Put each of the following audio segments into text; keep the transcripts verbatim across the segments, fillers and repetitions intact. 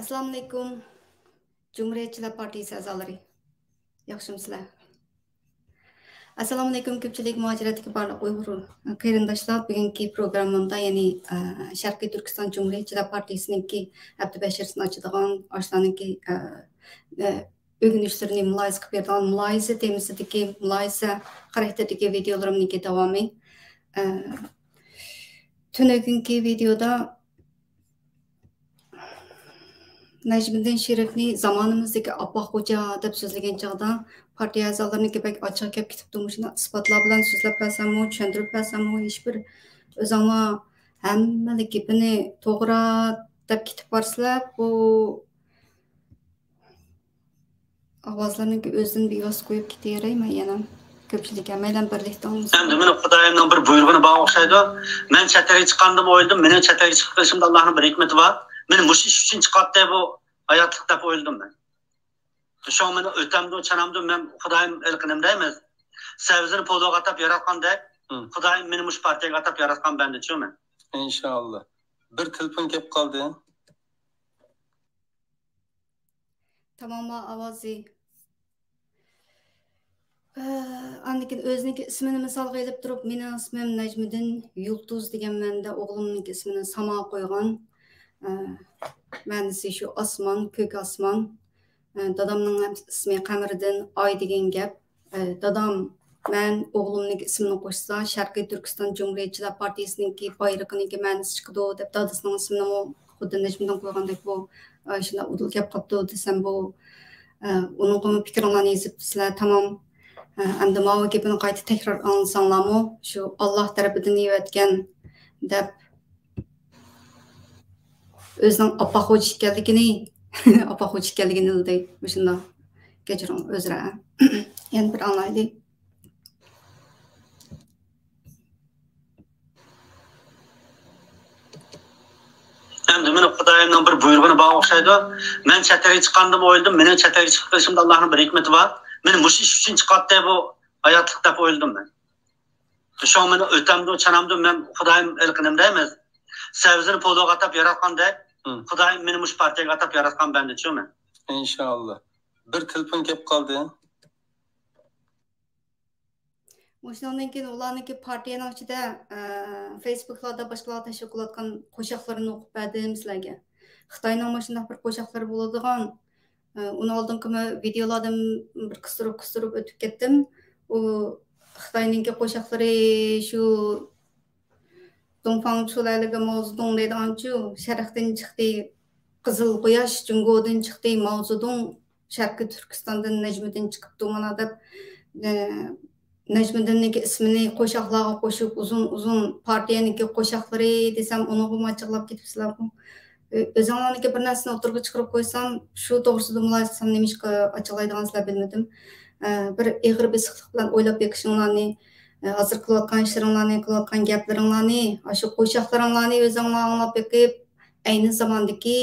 ئەسسالامۇئەلەيكۇم، جۇمھۇرىيەتچىلەر پارتىيىسى ئەزالىرى. ياخشىمۇسىلەر؟ ئەسسالامۇئەلەيكۇم، كۆپچىلىك مۇھاجىرەتتىكى بارلىق ئۇيغۇر قېرىنداشلار. بۈگۈنكى پروگراممامدا، يەنى، ئە، شەرقىي تۈركىستان جۇمھۇرىيەتچىلەر پارتىيىسىنىڭكى ھەپتە بەشىرىسىنى ئاچىدىغان، ئاشۇلارنىڭكى، ئە، ئە، ئۆگىنىشلىرىنى مۇلاھىزە قىلىپ بېرىدىغان مۇلاھىزە تېمىسىدىكى، مۇلاھىزە خاراكتېرىدىكى ۋىدېئولىرىمنىڭكى داۋامى. ئە، تۈنۈگۈنكى ۋىدېئودا نەجمىدىن شېرىپنى زامانىمىزدىكى ئاپئاق خوجا دەپ سۆزلىگەن چاغدا، پارتىيە ئەزالىرىنىڭكى بەك ئاچچىقى كەپ كېتىپتۇ. مۇشۇنداق ئىسپاتلار بىلەن سۆزلەپ بەرسەممۇ، چۈشەندۈرۈپ بەرسەممۇ، ھېچبىر ئۆزۈڭلار ھەممىلا گېپىنى توغرا دەپ كېتىپ بارسىلەر، بۇ ئاۋازلارنىڭكى ئۆزىدىن بىۋاسىتە قويۇپ كېتىۋېرەي، مەن يەنە كۆپچىلىك ھەممەيلەن بىرلىكتە ئاڭلىسۇن. ئەمدى مېنىڭ خۇدايىمنىڭ بىر بۇيرۇقىنى بار ئوخشايدۇ. مەن چەت ئەلگە چىققاندىمۇ ئويلىدىم، مېنىڭ چەت ئەلگە چىقىپ قېلىشىمدا ئاللاھنىڭ بىر ھېكمىتى بار. مېنى مۇشۇ ئىش ئۈچۈن چىقارتتى بۇ ھاياتلىق دەپ ئويلىدىم مەن. شۇڭا مېنى ئۆتەمدۇ، چانامدۇ، مەن خۇدايىم ھېلىقى نېمە دەيمىز؟ سەۋزىنى پولۇغا ئاتاپ ياراتقاندەك، مم. خۇدايىم مېنى مۇشۇ پارتىيەگە ئاتاپ ياراتقان بەندىچۇ مەن. ئىنشائاللا. بىر تېلېفون كېلىپ قالدى. تاماملا ئاۋازى. ئە، ئاندىن كېيىن ئۆزىنىڭكى ئىسمىنى مىسالغا ئېلىپ تۇرۇپ، مېنىڭ ئىسمىم نەجمىدىن يۇلتۇز دېگەن مەنىدە ئوغلۇمنىڭكى ئىسمىنى ساما قويغان. ئە، مەنىسى شۇ ئاسمان، كۆك ئاسمان. ئە، دادامنىڭ ھەم ئىسمى قەمەردىن، ئاي دېگەن گەپ. ئە، دادام، مەن ئوغلۇمنىڭكى ئىسمىنى قوشسا، شەرقىي تۈركىستان جۇمھۇرىيەتچىلەر پارتىيىسىنىڭكى بايرىقىنىڭكى مەنىسى چىقىدۇ دەپ، دادىسىنىڭ ئىسمىنىمۇ خۇددى نەجمىدىن قويغاندەك بۇ، ئە، شۇنداق ئۇدۇل كەپ قاپتۇ دېسەم، بۇ، ئە، ئۇنىڭغىمۇ پىكرىڭلارنى يېزىپسىلەر، تامام. ئە، ئەمدى ماۋۇ گېپىنى قايتا تەكرار ئاڭلىساڭلارمۇ، شۇ ئاللا تەرىپىدىن يېۋەتكەن دەپ، ئۆزىنىڭ ئاپئاق خوجا ئىكەنلىكىنى، ئاپئاق خوجا ئىكەنلىكىنى بىلدى. مۇشۇنداق. كەچۈرۈڭ، ئۆزرە. يەنە بىر ئاڭلايلى. ئەمدى مېنىڭ خۇدايىمنىڭ بىر بۇيرۇقىنى بار ئوخشايدۇ. مەن چەت ئەلگە چىققاندىمۇ ئويلىدىم، مېنىڭ چەت ئەلگە چىقىپ قېلىشىمدا ئاللاھنىڭ بىر ھېكمىتى بار. مېنى مۇشۇ ئىش ئۈچۈن چىقارتتى بۇ ھاياتلىق دەپ ئويلىدىم مەن. شۇڭا مېنى ئۆتەمدۇ، چانامدۇ، مەن خۇدايىم ھېلىقى نېمە دەيمىز؟ سەۋزىنى پولۇغا ئاتاپ ياراتقاندەك، مم. خۇدايىم مېنى مۇشۇ پارتىيەگە ئاتاپ ياراتقان بەندىچۇ مەن. ئىنشائاللا. بىر تېلېفون كېلىپ قالدى. مۇشۇنىڭدىن كېيىن ئۇلارنىڭكى پارتىيەنىڭ ئىچىدە، ئە، فېيسبۇكلاردا باشقىلارغا تەشۋىق قىلىۋاتقان قوشاقلىرىنى ئوقۇپ بەردىم سىلەرگە. خىتاينىڭ مۇشۇنداق بىر قوشاقلىرى بولىدىغان، ئە، ئۇنىڭ ئالدىنقى مۇ-، ۋىدېئولاردىن بىر قىستۇرۇپ، قىستۇرۇپ ئۆتۈپ كەتتىم. ئۇ خىتاينىڭكى قوشاقلىرى شۇ دۇڭفاڭ چۇلەيلىگە ماۋزېدۇڭ دەيدىغانچۇ، شەرقتىن چىقتى، قىزىل قۇياش جۇڭگودىن چىقتى، ماۋزېدۇڭ شەرقىي تۈركىستاندىن نەجمىدىن چىقىپتۇ مانا دەپ، ئە، نەجمىدىننىڭكى ئىسمىنى قوشاقلارغا قوشۇپ، ئۇزۇن ئۇزۇن پارتىيەنىڭكى قوشاقلىرى دېسەم، ئۇنىڭغىمۇ ئاچچىقلاپ كېتىپسىلەرغۇ. ئۆ-، ئۆزۈڭلارنىڭكى بىر نەرسىنى ئوتتۇرىغا چىقىرىپ قويسام، شۇ توغرىسىدا مۇلاھىزە قىلسام، نېمىشقا ئاچچىقلايدىغانسىلەر بىلمىدىم. ئە، بىر ئېغىر بېسىقلىق بىلەن ئويلاپ بېقىشىڭلارنى، ئە، ھازىر قىلىۋاتقان ئىشلىرىڭلارنى، قىلىۋاتقان گەپلىرىڭلارنى، ئاشۇ قوشاقلىرىڭلارنى ئۆزۈڭلار ئاڭلاپ بېقىپ، ئەينى زاماندىكى،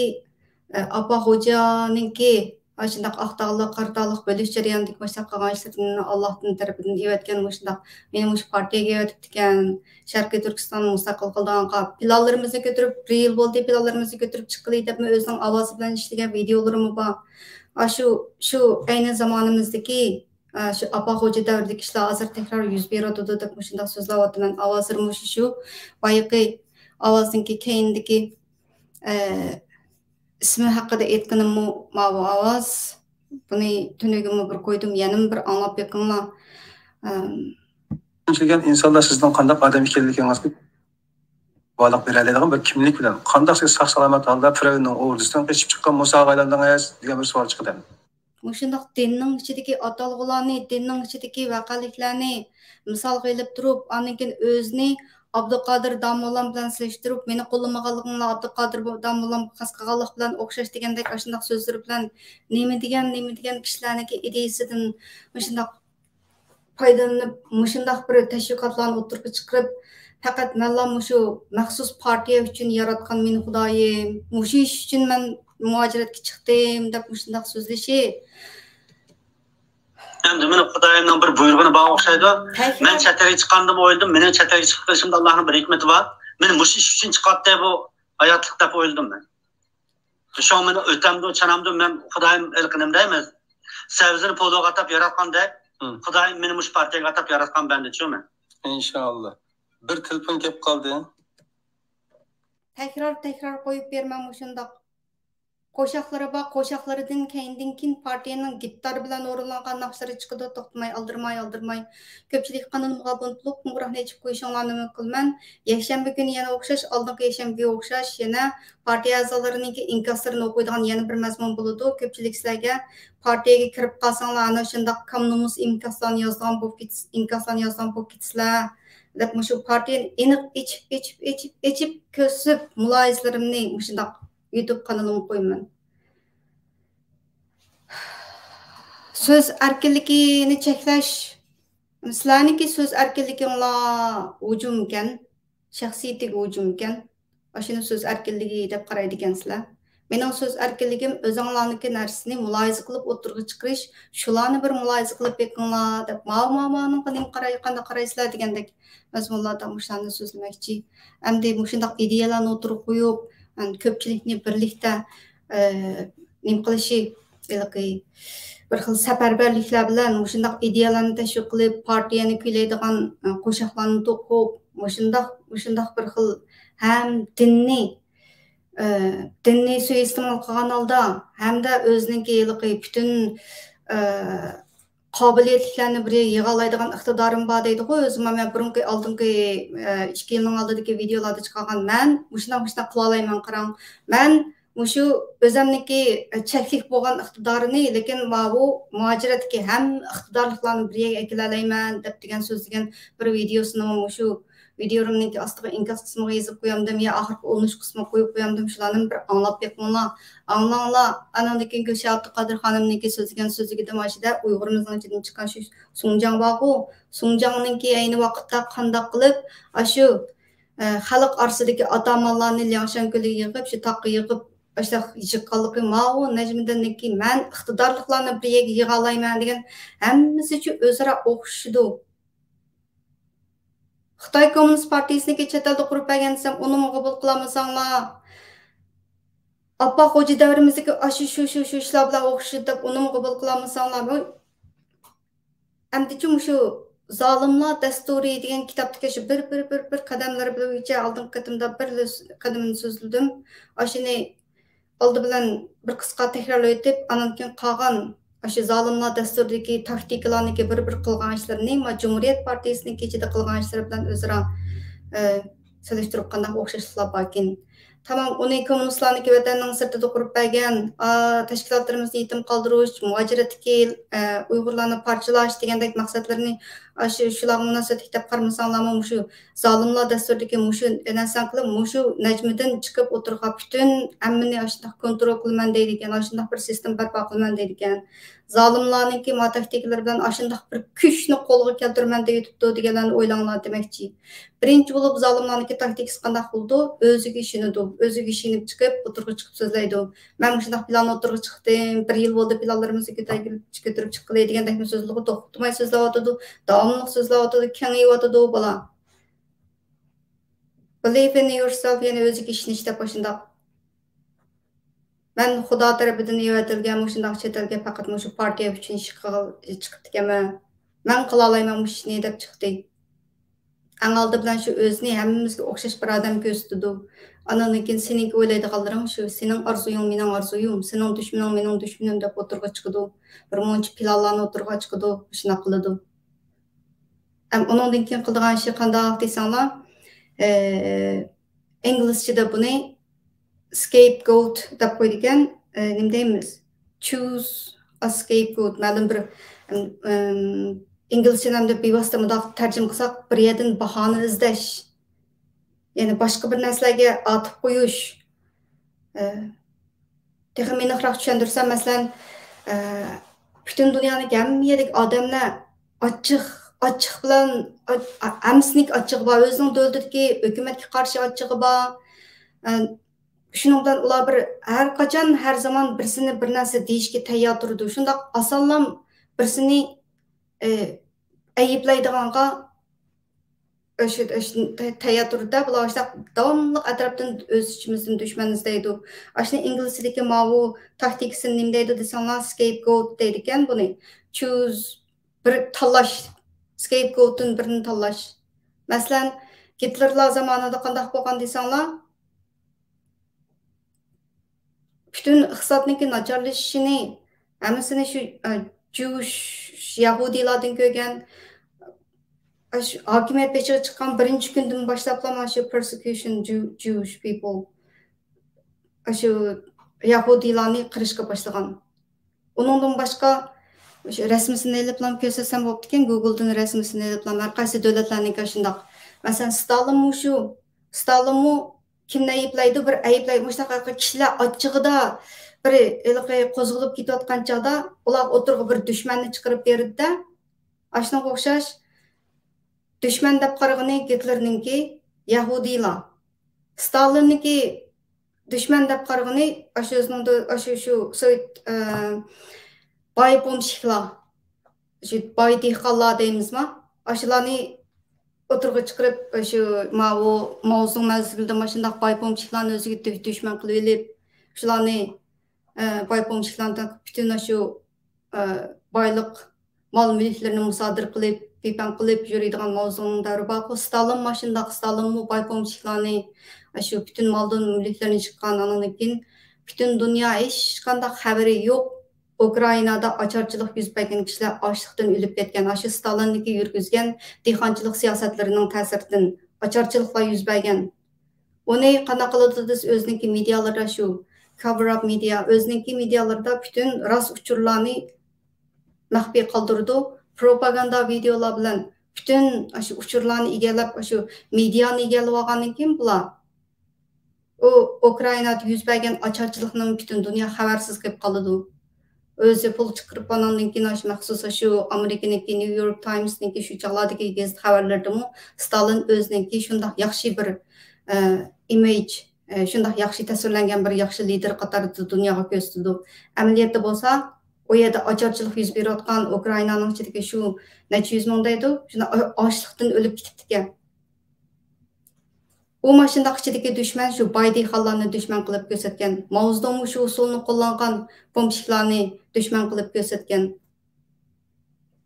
ئە، ئاپا خوجانىڭكى ئاشۇنداق ئاق تاغلىق، قارا تاغلىق بۆلۈش جەريانىدىكى مۇشۇنداق قىلغان ئىشلىرىنى ئاللاھتىن تەرىپىدىن ئېۋەتكەن، مۇشۇنداق مېنى مۇشۇ پارتىيەگە ئەۋەتىپتىكەن، شەرقىي تۈركىستان مۇستەقىل قىلىدىغانغا پىلانلىرىمىزنى كۆتۈرۈپ، بىر يىل بولدى پىلانلىرىمىزنى كۆتۈرۈپ چىققىلى دەپمۇ ئۆزىنىڭ ئاۋازى بىلەن ئىشلىگەن ۋىدېئولىرىمۇ بار. ئاشۇ، شۇ ئەينى زامانىمىزدىكى، ئاشۇ ئاپا خوجا دەۋرىدىكى ئىشلار ھازىر تەكرار يۈز بېرىۋاتىدۇ دەپ مۇشۇنداق سۆزلەۋاتىمەن. ئاۋازلىرىمۇ شۇ، شۇ بايىقى ئاۋازنىڭكى كەينىدىكى، ئە، ئىسمى ھەققىدە ئېيتقىنىممۇ ماۋۇ ئاۋاز. بۇنى تۈنۈگۈنمۇ بىر قويدۇم، يەنىمۇ بىر ئاڭلاپ بېقىڭلار. ئەم. ئىشلىگەن ئىنسانلار سىزنىڭ قانداق ئادەم ئىكەنلىكىڭىزنى گۇۋاھلىق بېرەلەيدىغان بىر كىملىك بىلەن قانداق سىز ساق-سالامەت ھالدا پىرئەۋننىڭ ئوردىسىدىن قېچىپ چىققان مۇساغا ئايلاندىڭىز دېگەن بىر سوئال چىقىدۇ. مۇشۇنداق دىننىڭ ئىچىدىكى ئاتالغۇلارنى، دىننىڭ ئىچىدىكى ۋەقەلىكلەرنى مىسالغا ئېلىپ تۇرۇپ، ئاندىن كېيىن ئۆزىنى ئابدۇقادىر داموللام بىلەن سېلىشتۇرۇپ، مېنى قوللىمىغانلىقىڭلار ئابدۇقادىر بو-، داموللامغا قەست قىلغانلىق بىلەن ئوخشاش دېگەندەك ئاشۇنداق سۆزلىرى بىلەن نېمە دېگەن، نېمە دېگەن كىشىلەرنىڭكى ئىدىيىسىدىن مۇشۇنداق پايدىلىنىپ، مۇشۇنداق بىر تەشۋىقاتلارنى ئوتتۇرىغا چىقىرىپ، پەقەت مەنلا مۇشۇ مەخسۇس پارتىيە ئۈچۈن ياراتقان مېنى خۇدايىم، مۇشۇ ئىش ئۈچۈن مەن مۇھاجىرەتكە چىقتىم دەپ مۇشۇنداق سۆزلىشى. ئەمدى مېنىڭ خۇدايىمنىڭ بىر بۇيرۇقىنى بار ئوخشايدۇ. مەن چەت ئەلگە چىققاندىمۇ ئويلىدىم، مېنىڭ چەت ئەلگە چىقىپ قېلىشىمدا ئاللاھنىڭ بىر ھېكمىتى بار. مېنى مۇشۇ ئىش ئۈچۈن چىقارتتى بۇ ھاياتلىق دەپ ئويلىدىم مەن. شۇڭا مېنى ئۆتەمدۇ، چانامدۇ، مەن خۇدايىم ھېلىقى نېمە دەيمىز، سەۋزىنى پولۇغا ئاتاپ ياراتقاندەك، مم، خۇدايىم مېنى مۇشۇ پارتىيەگە ئاتاپ ياراتقان بەندىچۇ مەن. ئىنشاللا. بىر تېلېفون كېلىپ قالدى. تەكرار، تەكرار قويۇپ بېرىمەن مۇشۇنداق. قوشاقلىرى بار، قوشاقلىرىدىن كەينىدىن كېيىن پارتىيەنىڭ گىتار بىلەن ئورۇنلانغان ناخشىلىرى چىقىدۇ، توختىماي، ئالدىرىماي، ئالدىرىماي. كۆپچىلىك قانىلىمغا ئابۇنە بولۇپ، قوڭغۇراقنى ئېچىپ قويۇشۇڭلارنى ئۈمىد قىلىمەن. يەكشەنبە كۈنى يەنە ئوخشاش، ئالدىنقى يەكشەنبىگە ئوخشاش يەنە پارتىيە ئەزالىرىنىڭكى ئىنكاسلىرىنى ئوقۇيدىغان يەنە بىر مەزمۇن بولىدۇ. كۆپچىلىك سىلەرگە پارتىيەگە كىرىپ قالساڭلار، ئەنە شۇنداق كام نومۇس ئىنكاسلارنى يازىدىغان بولۇپ كېتىس-، ئىنكاسلارنى يازىدىغان بولۇپ كېتىسىلەر، دەپ مۇشۇ پارتىيەنى ئېنىق ئېچىپ، ئېچىپ، ئېچىپ، ئېچىپ كۆرسىتىپ، مۇلاھىزىلىرىمنى مۇشۇنداق يۇتۇب قانىلىمغا قويىمەن. سۆز ئەركىنلىكىنى چەكلەش، سىلەرنىڭكى سۆز ئەركىنلىكىڭلار ھۇجۇمكەن، شەخسىيىتىگە ھۇجۇمكەن. ئاشۇنى سۆز ئەركىنلىكى دەپ قارايدىكەنسىلەر. مېنىڭ سۆز ئەركىنلىكىم ئۆزۈڭلارنىڭكى نەرسىنى مۇلاھىزە قىلىپ ئوتتۇرىغا چىقىرىش، شۇلارنى بىر مۇلاھىزە قىلىپ بېقىڭلار دەپ، ماۋۇ، ماۋۇ، ماۋۇنىڭغا نېمە قاراي-، قانداق قارايسىلەر دېگەندەك مەزمۇنلاردا مۇشۇلارنى سۆزلىمەكچى. ئەمدى مۇشۇنداق ئىدىيەلەرنى ئوتتۇرىغا قويۇپ، ئەم، كۆپچىلىكنى بىرلىكتە، ئە، نېمە قىلىشى، ھېلىقى بىر خىل سەپەرۋەرلىكلەر بىلەن مۇشۇنداق ئىدىيەلەرنى تەشۋىق قىلىپ، پارتىيەنى كۈيلەيدىغان، ئە، قوشاقلارنى توقۇپ، مۇشۇنداق، مۇشۇنداق بىر خىل ھەم دىننى، ئە، دىننى سۇيىئىستېمال قىلغان ھالدا ھەمدە ئۆزىنىڭكى ھېلىقى پۈتۈن، ئە، قابىلىيەتلىكلەرنى بىر يەرگە يىغالايدىغان ئىقتىدارىم بار دەيدىغۇ ئۆزىمۇ. مەن بۇرۇنقى ئالدىنقى، ئە، ئىككى يىلنىڭ ئالدىدىكى ۋىدېئولاردا چىقارغان، مەن مۇشۇنداق، مۇشۇنداق قىلالايمەن، قاراڭ. مەن مۇشۇ ئۆزەمنىكى، ئە، چەكلىك بولغان ئىقتىدارىنى، لېكىن ماۋۇ مۇھاجىرەتتىكى ھەممە ئىقتىدارلىقلارنى بىر يەرگە ئەكېلەلەيمەن دەپ دېگەن سۆزلىگەن بىر ۋىدېئوسىنىمۇ مۇشۇ ۋىدېئولىرىمنىڭكى ئاستىغا ئىنكاس قىسمىغا يېزىپ قويامدىم يا ئاخىرقى ئۇلىنىش قىسمىغا قويۇپ قويامدىم، شۇلارنىمۇ بىر ئاڭلاپ بېقىڭلار، ئاڭلاڭلار. ئاناندىن كېيىن گۈلشات ئابدۇقادىر خانىمنىڭكى سۆزلىگەن سۆزلىكىدىمۇ ئاشۇدە ئۇيغۇرىمىزنىڭ ئىچىدىن چىققان شۇ سۇڭجاڭ بارغۇ، سۇڭجاڭنىڭكى ئەينى ۋاقىتتا قانداق قىلىپ ئاشۇ، ئە، خەلق ئارىسىدىكى ئاتامانلارنى لياڭشان كۆلىگە يىغىپ، شۇ تاغقا يىغىپ، ئاشۇنداق يىغقانلىقى ماۋۇ نەجمىدىننىڭكى مەن ئىقتىدارلىقلارنى بىر يەرگە يىغالايمەن دېگەن ھەممىسىچۇ ئۆزئارا ئوخشىدۇ. خىتاي كوممۇنىست پارتىيىسىنىڭكى چەت ئەلدە قۇرۇپ بەرگەن دېسەم، ئۇنىمۇ قوبۇل قىلالمىساڭلار، ئاپپاق خوجا دەۋرىمىزدىكى ئاشۇ شۇ، شۇ، شۇ ئىشلار بىلەن ئوخشىدى دەپ ئۇنىمۇ قوبۇل قىلالمىساڭلار، بۇ ئەمدىچۇ مۇشۇ زالىملار دەستۇرى دېگەن كىتابتىكى شۇ بىر، بىر، بىر، بىر قەدەملىرى بويىچە ئالدىنقى قېتىمدا بىرلا قەدىمىنى سۆزلىدىم. ئاشۇنى ئالدى بىلەن بىر قىسقا تەكرارلىۋېتىپ، ئانان كېيىن قالغان ئاشۇ زالىملار دەستۇرىدىكى تاكتىكىلارنىڭكى بىر، بىر قىلغان ئىشلىرىنى، ما، جۇمھۇرىيەت پارتىيىسىنىڭكى ئىچىدە قىلغان ئىشلىرى بىلەن ئۆزئارا، ئە، سېلىشتۇرۇپ قانداق ئوخشاشلىقلار باركىن. تامام ئۇنى كوممۇنىستلارنىڭكى ۋەتەننىڭ سىرتىدا قۇرۇپ بەرگەن، ئا، تەشكىلاتلىرىمىزنى يېتىم قالدۇرۇش، مۇھاجىرەتتىكى، ئە، ئۇيغۇرلارنى پارچىلاش دېگەندەك مەقسەتلىرىنى ئاشۇ، شۇلارغا مۇناسىۋەتلىك دەپ قارىمىساڭلارمۇ، مۇشۇ زالىملار دەستۇرىدىكى مۇشۇ نەرسىنى قىلىپ، مۇشۇ نەجمىدىن چىقىپ ئوتتۇرىغا پۈتۈن ھەممىنى ئاشۇنداق كونترول قىلىمەن دەيدىكەن، ئاشۇنداق بىر سىستېما بەرپا قىلىمەن دەيدىكەن. زالىملارنىڭكى ما تاكتىكىلىرى بىلەن ئاشۇنداق بىر كۈچنى قولغا كەلتۈرىمەن دەيتىپتۇ دېگەنلەرنى ئويلاڭلار دېمەكچى. بىرىنچى بولۇپ زالىملارنىڭكى تاكتىكىسى قانداق بولىدۇ؟ ئۆزىگە ئىشىنىدۇ، ئۆزىگە ئىشىنىپ چىقىپ، ئوتتۇرىغا چىقىپ سۆزلەيدۇ. مەن مۇشۇنداق پىلان ئوتتۇرىغا چىقتىم، بىر يىل بولدى پىلانلىرىمىزنى كۆتۈرۈپ، كۆتۈرۈپ چىققىلى دېگەندەكمۇ سۆزلىرىغۇ توختىماي سۆزلەۋاتىدۇ، داۋاملىق سۆزلەۋاتىدۇ، كېڭىيىۋاتىدۇ بالا. Believe in yourself، يەنى ئۆزىگە ئىشىنىش دەپ ئاشۇنداق. مەن خۇدا تەرىپىدىن ئەۋەتىلگەن مۇشۇنداق چەت ئەلگە پەقەت مۇشۇ پارتىيە ئۈچۈن ئىش قىل-، چىقىپتىكەنمەن. مەن قىلالايمەن مۇشۇ ئىشنى دەپ چىقتى. ئەڭ ئالدى بىلەن شۇ ئۆزىنى ھەممىمىزگە ئوخشاش بىر ئادەم كۆرسىتىدۇ. ئاندىن كېيىن سېنىڭكى ئويلايدىغانلىرىڭ شۇ، سېنىڭ ئارزۇيۇڭ مېنىڭ ئارزۇيۇم، سېنىڭ دۈشمىنىڭ مېنىڭ دۈشمىنىم دەپ ئوتتۇرىغا چىقىدۇ. بىر مۇنچە پىلانلارنى ئوتتۇرىغا چىقىدۇ، شۇنداق قىلىدۇ. ئەم، ئۇنىڭدىن كېيىن قىلىدىغان ئىشى قانداق دېسەڭلار، ئە، ئىنگلىزچىدا بۇنى scapegoat دەپ قويىدىكەن. ئە، نېمە دەيمىز؟ Choose a scapegoat. مەلۇم بىر، ئىم، ئىم، ئىنگلىزچىدىن ئەمدى بىۋاسىتە مۇنداق تەرجىمە قىلساق، بىر يەردىن باھانە ئىزدەش. يەنى باشقا بىر نەرسىلەرگە ئاتىپ قويۇش. ئە، تېخى ئېنىقراق چۈشەندۈرسەم، مەسىلەن، ئە، پۈتۈن دۇنيانىڭ ھەممە يېرىدىكى ئادەملەر ئاچچىق، ئاچچىق بىلەن، ئا-، ئا-، ھەممىسىنىڭكى ئاچچىقى بار. ئۆزىنىڭ دۆلىتىدىكى ھۆكۈمەتكە قارشى ئاچچىقى بار. ئە، شۇنىڭ بىلەن ئۇلار بىر ھەر قاچان، ھەر زامان بىرسىنى بىر نەرسە دېيىشكە تەييار تۇرىدۇ. شۇنداق ئاسانلا بىرسىنى، ئە، ئەيىبلەيدىغانغا ئاشۇ، ئاشۇ تەييار تۇرىدۇ، بۇلار ئاشۇنداق داۋاملىق ئەتراپتىن ئۆز ئىچىمىزدىن دۈشمەن ئىزدەيدۇ. ئاشۇنى ئىنگلىزچىدىكى ماۋۇ تاكتىكىسىنى نېمە دەيدۇ دېسەڭلار، سكېيپگوت دەيدىكەن بۇنى. چوز، بىر تاللاش، سكېيپگوتتىن بىرنى تاللاش. مەسىلەن، گىتلېرلار زامانىدا قانداق بولغان دېسەڭلار، پۈتۈن ئىقتىسادنىڭكى ناچارلىشىشىنى، ھەممىسىنى شۇ، ئە، جۇش، يەھۇدىيلاردىن كۆرگەن، ئاشۇ ھاكىمىيەت بېشىغا چىققان بىرىنچى كۈندىن باشلاپلا مانا شۇ persecution Jew-، Jewish people، ئاشۇ يەھۇدىيلارنى قىرىشقا باشلىغان. ئۇنىڭدىن باشقا، مۇشۇ رەسمىسىنى ئېلىپلا كۆرسەتسەم بوپتىكەن، گۇگلدىن رەسمىسىنى ئېلىپلا، ھەر قايسى دۆلەتلەرنىڭكى شۇنداق. مەسىلەن، ستالىنمۇ شۇ، ستالىنمۇ كىمنى ئەيىبلەيدۇ؟ بىر ئەيىبلەيدۇ، مۇشۇنداق كىشىلەر ئاچچىقىدا بىر ھېلىقى قوزغىلىپ كېتىۋاتقان چاغدا ئۇلار ئوتتۇرىغا بىر دۈشمەننى چىقىرىپ بېرىدۇ-دە، ئاشۇنىڭغا ئوخشاش دۈشمەن دەپ قارىغىنى گىتلېرنىڭكى يەھۇدىيلار. ستالىننىڭكى دۈشمەن دەپ قارىغىنى ئاشۇ ئۆزىنىڭ دۆ-، ئاشۇ شۇ سوۋېت، ئە، باي پومېشچىكلار، شۇ باي دېھقانلار دەيمىزما؟ ئاشۇلارنى ئوتتۇرىغا چىقىرىپ، شۇ ماۋۇ ماۋزۇڭ مەزگىلىدە مۇشۇنداق باي پومېشچىكلارنى ئۆزىگە دۈ-، دۈشمەن قىلىۋېلىپ، شۇلارنى، ئە، باي پومېشچىكلارنى پۈتۈن شۇ، ئە، بايلىق، مال-مۈلۈكلىرىنى مۇسادىرە قىلىپ، بىپەم قىلىپ يۈرىدىغان ماۋزۇڭنىڭ دەۋرى بارغۇ. ستالىن مۇشۇنداق، ستالىنمۇ باي پومېشچىكلارنى، شۇ پۈتۈن مال-مۈلۈكلىرىنى چىققان، ئاندىن كېيىن پۈتۈن دۇنيا ھېچقانداق خەۋىرى يوق. ئۇكرائىنادا ئاچارچىلىق يۈز بەرگەن كىشىلەر ئاچلىقتىن ئۆلۈپ كەتكەن. ئاشۇ ستالىننىڭكى يۈرگۈزگەن دېھقانچىلىق سىياسەتلىرىنىڭ تەسىرىدىن ئاچارچىلىقلار يۈز بەرگەن. ئۇنى قانداق قىلىدۇ دېسە، ئۆزىنىڭكى مېدىيالىرىدا شۇ cover up media، ئۆزىنىڭكى مېدىيالىرىدا پۈتۈن راست ئۇچۇرلارنى مەخپىي قالدۇرىدۇ. پروپاگاندا ۋىدېئولار بىلەن پۈتۈن ئاشۇ ئۇچۇرلارنى ئىگىلەپ، ئاشۇ مېدىيانى ئىگىلىۋالغاندىن كېيىن بۇلار ئۇ ئۇكرائىنادا يۈز بەرگەن ئاچارچىلىقنىمۇ پۈتۈن دۇنيا خەۋەرسىز قېلىپ قالىدۇ. ئۆزى پۇل چىقىرىپ، ئاناندىن كېيىن ئاشۇ مەخسۇس شۇ ئامېرىكىنىڭكى نيۇ يورك تايمسنىڭكى شۇ چاغلاردىكى گېزىت خەۋەرلىرىدىمۇ ستالىن ئۆزىنىڭكى شۇنداق ياخشى بىر، ئە، ئىمىج، ئە، شۇنداق ياخشى تەسۋىرلەنگەن بىر ياخشى لىدېر قاتارىدا دۇنياغا كۆرسىتىدۇ. ئەمەلىيەتتە بولسا، ئۇ يەردە ئاچارچىلىق يۈز بېرىۋاتقان ئۇكرائىنانىڭ ئىچىدىكى شۇ نەچچە يۈز مىڭ دەيدۇ، شۇنداق ئا-، ئاچلىقتىن ئۆلۈپ كېتىپتىكەن. ئۇ ماشۇنداق ئىچىدىكى دۈشمەن شۇ باي دېھقانلارنى دۈشمەن قىلىپ كۆرسەتكەن. ماۋزېدۇڭمۇ شۇ ئۇسۇلنى قوللانغان، پومېشچىكلارنى دۈشمەن قىلىپ كۆرسەتكەن.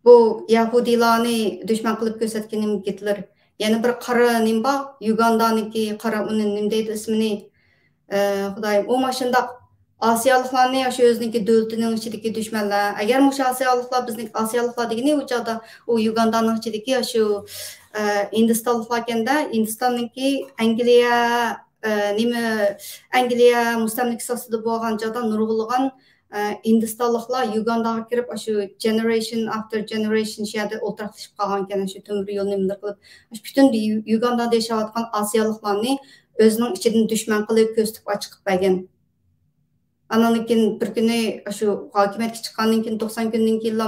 بۇ يەھۇدىيلارنى دۈشمەن قىلىپ كۆرسەتكىنىمۇ گىتلېر. يەنە بىر قارا نېمە بار؟ يۇگاندانىڭكى قارا، ئۇنى نېمە دەيدۇ ئىسمىنى؟ ئە، خۇدايىم، ئۇ ماشۇنداق ئاسىيالىقلارنى شۇ ئۆزىنىڭكى دۆلىتىنىڭ ئىچىدىكى دۈشمەنلەر. ئەگەر مۇشۇ ئاسىيالىقلار، بىزنىڭ ئاسىيالىقلار دېگىنى ئۇ چاغدا ئۇ يۇگاندانىڭ ئىچىدىكى شۇ، ئە، ھىندىستانلىقلاركەندە، ھىندىستاننىڭكى ئەنگلىيە، ئە، نېمە، ئەنگلىيە مۇستەملىكىسى ئاستىدا بولغان چاغدا نۇرغۇنلىغان، ئە، ھىندىستانلىقلار يۇگانداغا كىرىپ، ئاشۇ generation after generation شۇ يەردە ئولتۇراقلىشىپ قالغانىكەن، شۇ تۆمۈر يول نېمىلىرى قىلىپ. ئاشۇ پۈتۈن يۇ-، يۇگاندادا ياشاۋاتقان ئاسىيالىقلارنى ئۆزىنىڭ ئىچىدىن دۈشمەن قىلىپ كۆرسىتىپ ئاچىقىپ بەرگەن. ئاناندىن كېيىن بىر كۈنى شۇ ھاكىمىيەتكە چىققاندىن كېيىن توقسان كۈندىن كېيىنلا،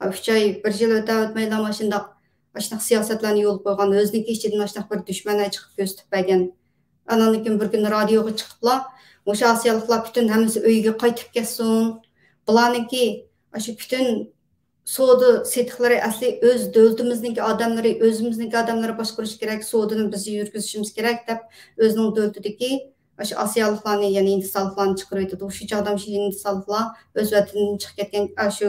ئۈچ ئاي، بىر يىل ئۆتە ئۆتمەيلا ماشۇنداق، ئاشۇنداق سىياسەتلەرنى يولغا قويغان، ئۆزىنىڭكى ئىچىدىن ئاشۇنداق بىر دۈشمەنلەر چىقىپ كۆرسىتىپ بەرگەن. ئاناندىن كېيىن بىر كۈنى رادىيوغا چىقىپلا، مۇشۇ ئاسىيالىقلار پۈتۈن ھەممىسى ئۆيىگە قايتىپ كەتسۇن. بۇلارنىڭكى ئاشۇ پۈتۈن سودا سېتىقلىرى ئەسلى ئۆز دۆلىتىمىزنىڭكى ئادەملىرى، ئۆزىمىزنىڭكى ئادەملىرى باشقۇرۇشى كېرەك، سودىنى بىز يۈرگۈزۈشىمىز كېرەك دەپ ئۆزىنىڭ دۆلىتىدىكى ئاشۇ ئاسىيالىقلارنى، يەنى ھىندىستانلىقلارنى چىقىرىۋېتىدۇ. شۇ چاغدا شۇ ھىندىستانلىقلار ئۆز ۋەتىنىدىن چىقىپ كەتكەن، ئاشۇ،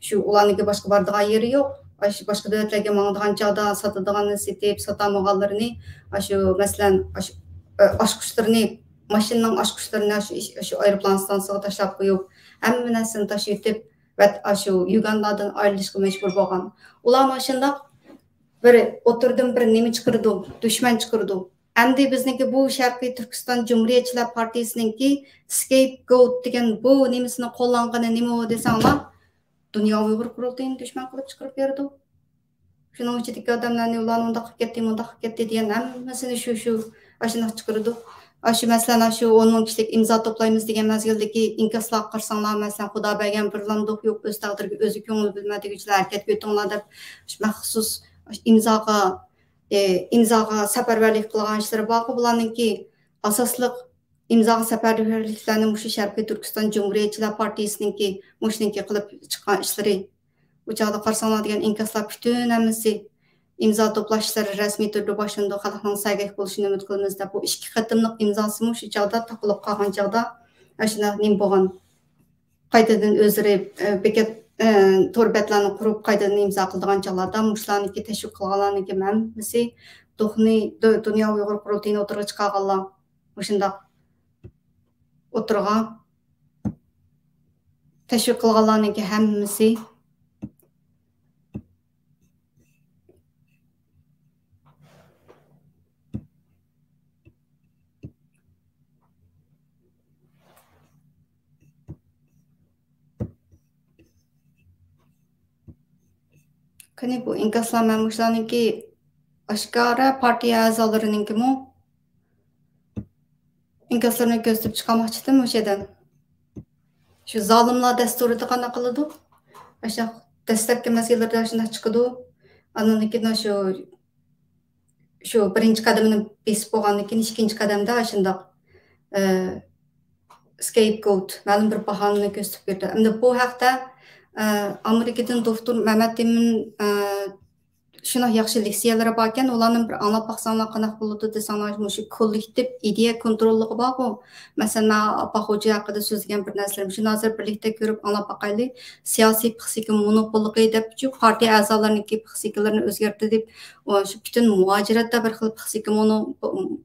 شۇ ئۇلارنىكى باشقا بارىدىغان يېرى يوق. ئاشۇ باشقا دۆلەتلەرگە ماڭىدىغان چاغدا ساتىدىغاننى سېتىپ، ساتالمىغانلىرىنى، ئاشۇ، مەسىلەن، ئاشۇ، ئە، ئاچقۇچلىرىنى، ماشىنىنىڭ ئاچقۇچلىرىنى ئاشۇ، ئاشۇ ئايروپىلان ئىستانسىسىغا تاشلاپ قويۇپ، ھەممە نەرسىنى تاشلىۋېتىپ، ۋەت-، ئاشۇ يۇگاندادىن ئايرىلىشقا مەجبۇر بولغان. ئۇلار ماشۇنداق بىر ئوتتۇرىدىن بىر نېمە چىقىرىدۇ، دۈشمەن چىقىرىدۇ. ئەمدى بىزنىڭكى بۇ شەرقىي تۈركىستان جۇمھۇرىيەتچىلەر پارتىيىسىنىڭكى سكېيپگوت دېگەن بۇ نېمىسىنى قوللانغىنى نېمە دېسەڭلار، دۇنيا ئۇيغۇر قۇرۇلتىيىنى دۈشمەن قىلىپ چىقىرىپ بېرىدۇ. شۇنىڭ ئىچىدىكى ئادەملەرنى، ئۇلارنى ئۇنداق قىلىپ كەتتى، مۇنداق قىلىپ كەتتى دېگەن ھەممىسىنى شۇ، شۇ، ئاشۇنداق چىقىرىدۇ. ئاشۇ، مەسىلەن، ئاشۇ ئون مىڭ كىشىلىك ئىمزا توپلايمىز دېگەن مەزگىلدىكى ئىنكاسلارغا قارىساڭلار، مەسىلەن، خۇدا بەرگەن بىر لام دوخ يوق، ئۆز تەقدىرىگە ئۆزى كۆڭۈل بۆلمە دېگۈچىلەر ھەرىكەتكە ئۆتۈڭلار دەپ، شۇ مەخسۇس ئىمزاغا، ئى، ئىمزاغا سەپەرۋەرلىك قىلغان ئىشلىرى بارغۇ، بۇلارنىڭكى ئاساسلىق ئىمزاغا سەپەرۋەرلىكلەرنى مۇشۇ شەرقىي تۈركىستان جۇمھۇرىيەتچىلەر پارتىيىسىنىڭكى، مۇشۇنىڭكى قىلىپ چىققان ئىشلىرى. ئۇ چاغدا قارىساڭلار دېگەن ئىنكاسلار پۈتۈن ھەممىسى ئىمزا توپلاش ئىشلىرى رەسمىي تۈردە باشلىنىدۇ، خەلقنىڭ سەگەك بولۇشىنى ئۈمىد قىلىمىز دەپ، بۇ ئىككى قېتىملىق ئىمزاسىمۇ شۇ چاغدا تاقىلىپ قالغان چاغدا ئاشۇنداق نېمە بولغان، قايتىدىن ئۆزلىرى، ئە، بېكەت، ئە، تور بەتلەرنى قۇرۇپ، قايتىدىن ئىمزا قىلىدىغان چاغلاردا مۇشۇلارنىكى تەشۋىق قىلغانلارنىڭكى ھەممىسى دۇخنى، دۇ-، دۇنيا ئۇيغۇر قۇرۇلتىيىنى ئوتتۇرىغا چىقارغانلار مۇشۇنداق ئوتتۇرىغا تەشۋىق قىلغانلارنىڭكى ھەممىسى. قېنى بۇ ئىنكاسلار، مەن مۇشۇلارنىڭكى ئاشكارا پارتىيە ئەزالىرىنىڭكىمۇ ئىنكاسلىرىنى كۆرسىتىپ چىقارماقچىدىم مۇشۇ يەردىن. شۇ زالىملار دەستۇرىدا قانداق قىلىدۇ؟ ئاشۇ دەسلەپكى مەزگىللەردە شۇنداق چىقىدۇ. ئاندىن كېيىن شۇ، شۇ بىرىنچى قەدىمىنى بېسىپ بولغاندىن كېيىن، ئىككىنچى قەدەمدە ئاشۇنداق، ئە، سكېيپگوت، مەلۇم بىر باھانىنى كۆرسىتىپ بېرىدۇ. ئەمدى بۇ ھەقتە، ئە، ئامېرىكىدىن دوكتور مەمەت ئىمىن، ئە، شۇنداق ياخشى لېكسىيەلىرى باركەن، ئۇلارنى بىر ئاڭلاپ باقساڭلار قانداق بولىدۇ دېسەڭلار، مۇشۇ كوللېكتىپ ئىدىيە كونتروللۇقى بارغۇ. مەسىلەن، مەن ئاپا خوجا ھەققىدە سۆزلىگەن بىر نەرسىلىرىم، شۇنى ھازىر بىرلىكتە كۆرۈپ ئاڭلاپ باقايلى. سىياسىي پىسخىكا مونوپوللۇقى دەپ، شۇ پارتىيە ئەزالىرىنىڭكى پىسخىكىلىرىنى ئۆزگەرتتى دەپ، ئۇ شۇ پۈتۈن مۇھاجىرەتتە بىر خىل پىسخىكا مونو-،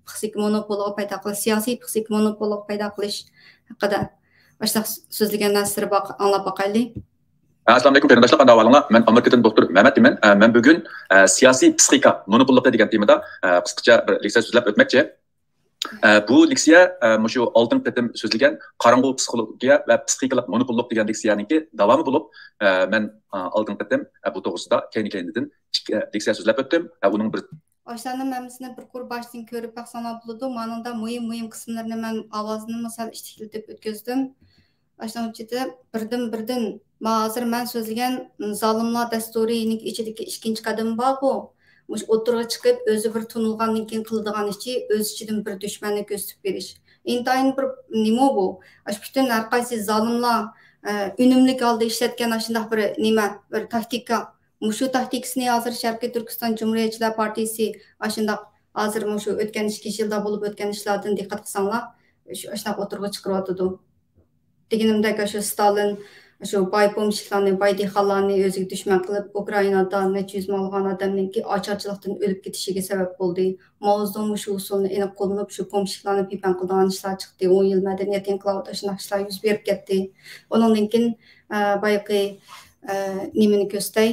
پىسخىكا مونوپوللۇقى پەيدا قىلىش، سىياسىي پىسخىكا مونوپوللۇقى پەيدا قىلىش ھەققىدە ئاشۇنداق سۆزلىگەن نەرسىلىرى بار، ئاڭلاپ باقايلى. ئەسسالامۇئەلەيكۇم قېرىنداشلار، قانداق ئەھۋالىڭلار؟ مەن ئامېرىكىدىن دوكتور مەمەت ئىمىن. ئە، مەن بۈگۈن، ئە، سىياسىي پىسخىكا مونوپوللۇقى دېگەن تېمىدا، ئە، قىسقىچە بىر لېكسىيە سۆزلەپ ئۆتمەكچى. ئە، بۇ لېكسىيە، ئە، مۇشۇ ئالدىنقى قېتىم سۆزلىگەن قاراڭغۇ پسىخولوگىيە ۋە پىسخىكىلىق مونوپوللۇق دېگەن لېكسىيەنىڭكى داۋامى بولۇپ، ئە، مەن، ئە، ئالدىنقى قېتىم، ئە، بۇ توغرىسىدا كەينى-كەينىدىن ئىككى، ئە، لېكسىيە سۆزلەپ ئۆتتۈم. ئە، ئۇنىڭ بىر ئاشۇلارنىڭ ھەممىسىنى بىر قۇر باشتىن كۆرۈپ باقساڭلار بولىدۇ. مانىڭدا مۇھىم، مۇھىم قىسىملىرىنى مەن ئاۋازىنىمۇ سەل ئىچىكلىتىپ ئۆتكۈزدۈم. ئاشۇنىڭ ئىچىدە بىردىن-بىردىن، ما-، ھازىر مەن سۆزلىگەن زالىملار دەستۇرىنىڭ ئىچىدىكى ئىككىنچى قەدىمى بارغۇ، مۇشۇ ئوتتۇرىغا چىقىپ، ئۆزى بىر تونۇلغاندىن كېيىن قىلىدىغان ئىشى، ئۆز ئىچىدىن بىر دۈشمەننى كۆرسىتىپ بېرىش. ئىنتايىن بىر نېمە بۇ؟ ئاشۇ پۈتۈن ھەر قايسى زالىملار، ئە، ئۈنۈملۈك ھالدا ئىشلەتكەن ئاشۇنداق بىر نېمە، بىر تاكتىكا. مۇشۇ تاكتىكىسىنى ھازىر شەرقىي تۈركىستان جۇمھۇرىيەتچىلەر پارتىيىسى ئاشۇنداق ھازىر مۇشۇ ئۆتكەن ئىككى يىلدا بولۇپ ئۆتكەن ئىشلاردىن دىققەت قىلساڭلار، شۇ، ئاشۇنداق ئوتتۇرىغا چىقىرىۋاتىدۇ. دېگىنىمدەك، ئاشۇ ستالىن، ئاشۇ باي پومېشچىكلارنى، باي دېھقانلارنى ئۆزىگە دۈشمەن قىلىپ، ئۇكرائىنادا نەچچە يۈز مىڭلىغان ئادەمنىڭكى ئاچارچىلىقتىن ئۆلۈپ كېتىشىگە سەۋەب بولدى. ماۋزېدۇڭ مۇشۇ ئۇسۇلنى ئېنىق قوللىنىپ، شۇ پومېشچىكلارنى پىپەڭ قىلىدىغان ئىشلار چىقتى. ئون يىل مەدەنىيەت ئىنقىلابىدا شۇنداق ئىشلار يۈز بېرىپ كەتتى. ئۇنىڭدىن كېيىن، ئە، بايىقى، ئە، نېمىنى كۆرسىتەي؟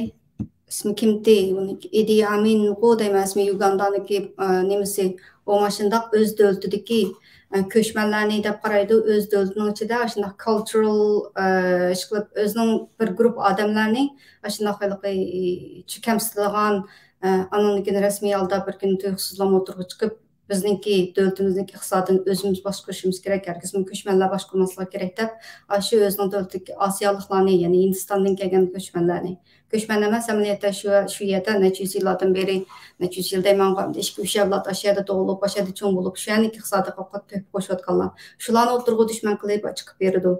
ئىسمى كىمتى؟ ئىدى ئامىنغۇ دەيمەن، ئىسمى يۇگاندانىڭكى، ئە، نېمىسى؟ ئۇ ماشۇنداق ئۆز دۆلىتىدىكى، ئە، كۆچمەنلەرنى دەپ قارايدۇ، ئۆز دۆلىتىنىڭ ئىچىدە شۇنداق كالچۇرال، ئە، ئىشقىلىپ ئۆزىنىڭ بىر گۇرۇپ ئادەملەرنى شۇنداق ھېلىقى، ئى، كەمسىتىدىغان، ئە، ئانىڭدىن كېيىن رەسمىي ھالدا بىر كۈنى تۇيۇقسىزلام ئوتتۇرىغا چىقىپ، بىزنىڭكى دۆلىتىمىزنىڭكى ئىقتىسادىنى ئۆزىمىز باشقۇرۇشىمىز كېرەك، ھەرگىزمۇ كۆچمەنلەر باشقۇرماسلىقى كېرەك دەپ، ئاشۇ ئۆزىنىڭ دۆلىتىدىكى ئاسىيالىقلارنى، يەنى ھىندىستاندىن كەلگەن كۆچمەنلەرنى، كۆچمەن ئەمەس، ئەمەلىيەتتە شۇ، شۇ يەردە نەچچە يۈز يىللاردىن بېرى، نەچچە يۈز يىل دەيمەنغۇ، ئەمدى ئىككى، ئۈچ ئەۋلاد ئاشۇ يەردە تۇغۇلۇپ، ئاشۇ يەردە چوڭ بولۇپ، شۇ يەرنىڭكى ئىقتىسادىغا تۆھپە قوشۇۋاتقانلار. شۇلارنى ئوتتۇرىغا دۈشمەن قىلىپ چىقىپ بېرىدۇ.